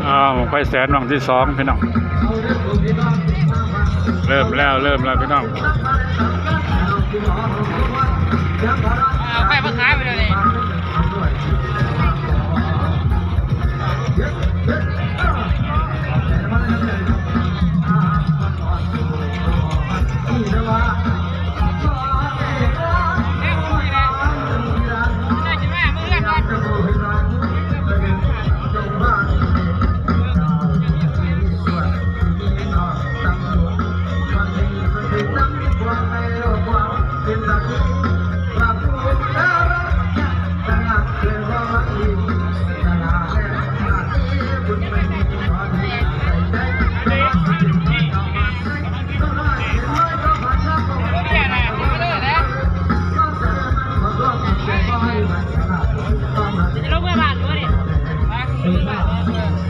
ອ້າວ ບັ້ງໄຟແສນບັ້ງທີສອງ ພີ່ນ້ອງ ເລີ່ມແລ້ວ ເລີ່ມແລ້ວ ພີ່ນ້ອງ ເອົາໄຟມາຂາຍໄປເລີຍນີ້.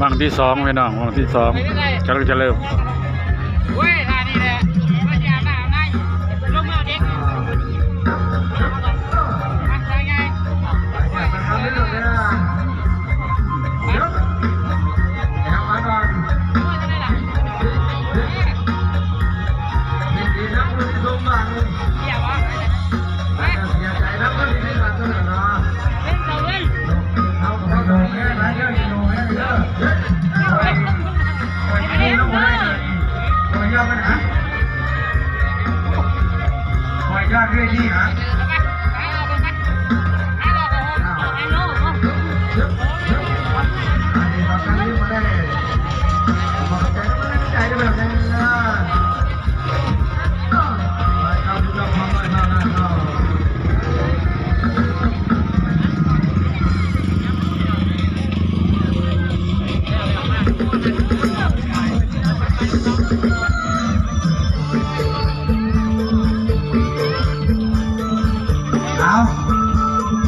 ບັ້ງທີສອງ ພີ່ນ້ອງ ບັ້ງທີສອງ ກຳລັງຈະເລີ່ມ. ເອົາ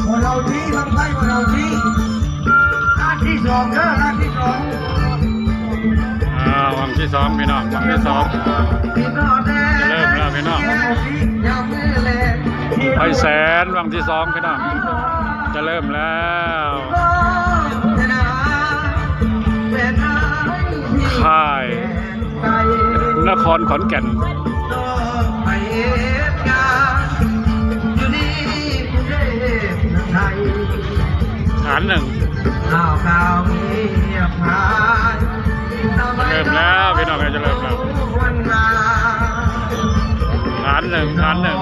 ບໍ່ເອົາດີ ບັ້ງໄຟບໍ່ເອົາດີ ອັນທີສອງເດີ ອັນທີສອງ. ອ່າ ບັ້ງທີສອງ ພີ່ນ້ອງ ບັ້ງທີສອງ ຈະເລີ່ມແລ້ວ ພີ່ນ້ອງ ໄຟແສນ ບັ້ງທີສອງ ພີ່ນ້ອງ ຈະເລີ່ມແລ້ວ. ຄ້າຍນະຄອນຂອນແກ່ນ. ຖານໜຶ່ງ ເລີ່ມແລ້ວ ພີ່ນ້ອງເອີຍ ຈະເລີ່ມແລ້ວ. ຖານໜຶ່ງ ຖານໜຶ່ງ.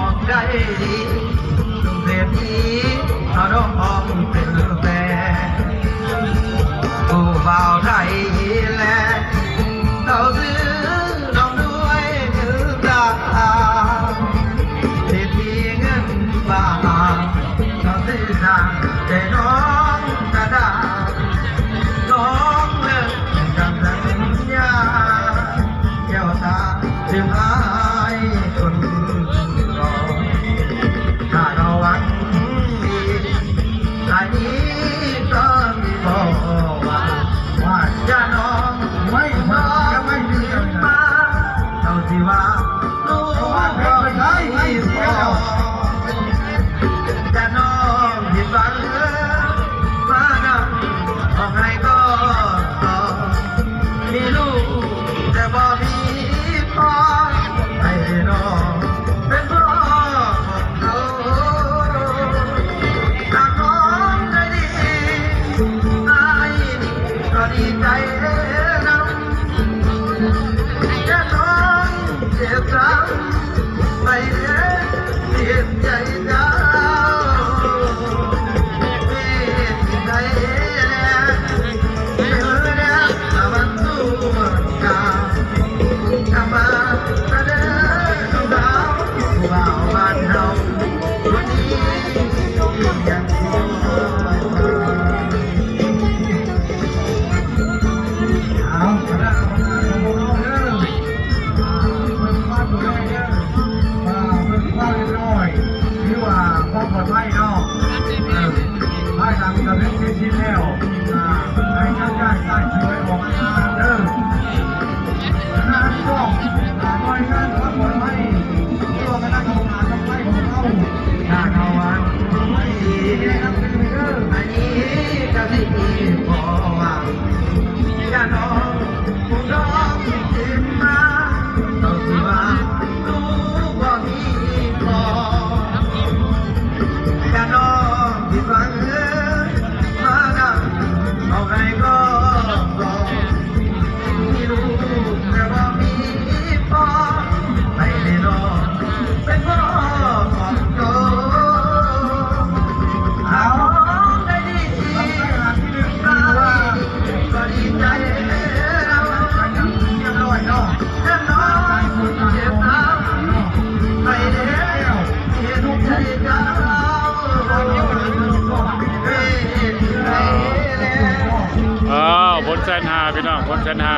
ຫ້າ ພີ່ນ້ອງ ຄົນແສນຫ້າ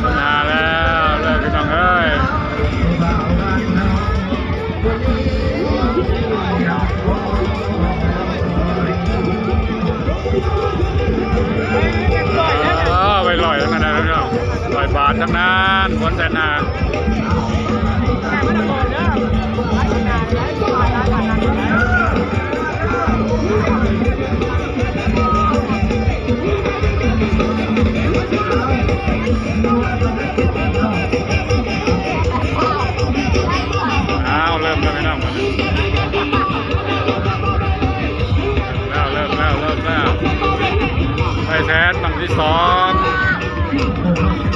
ແສນຫ້າແລ້ວເດີພີ່ນ້ອງເອີຍ. ເອີ ໄວ້ຮ້ອຍທັງນັ້ນແຫຼະພີ່ນ້ອງ ຮ້ອຍບາດທັງນັ້ນ ຄົນແສນຫ້າ. ອ້າວ ເລີ່ມແລ້ວພີ່ນ້ອງ ບາດນີ້ ເລີ່ມແລ້ວ ເລີ່ມແລ້ວ ເລີ່ມແລ້ວ ໄປແສນບັ້ງທີສອງ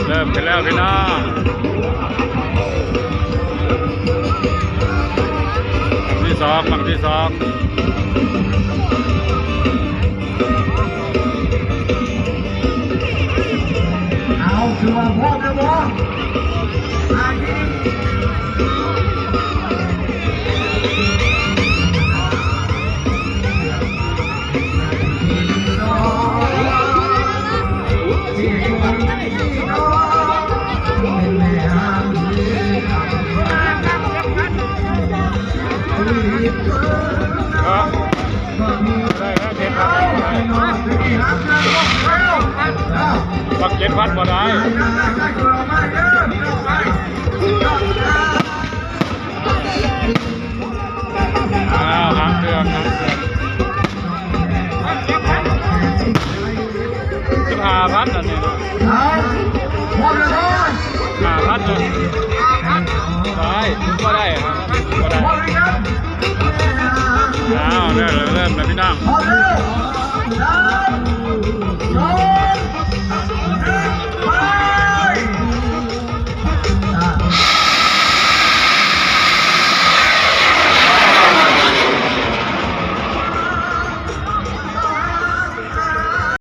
ເລີ່ມຂຶ້ນແລ້ວພີ່ນ້ອງ ບັ້ງທີສອງ ບັ້ງທີສອງ. ເອົາ ຖືວ່າພ້ອມແລ້ວບໍ່? ເນາະ ໄດ້ແລ້ວ ເຈັດພັນ ບັກເຈັດພັນບໍ່ໄດ້. ອ້າວ ຫາງເຄື່ອງ ຫາງເຄື່ອງ ສິບຫ້າພັນອັນນີ້ນະ ຫ້າພັນນະ ໄດ້ ບໍ່ໄດ້ ບໍ່ໄດ້. ອ້າວ ເລີ່ມ ເລີ່ມແລ້ວພີ່ນ້ອງ.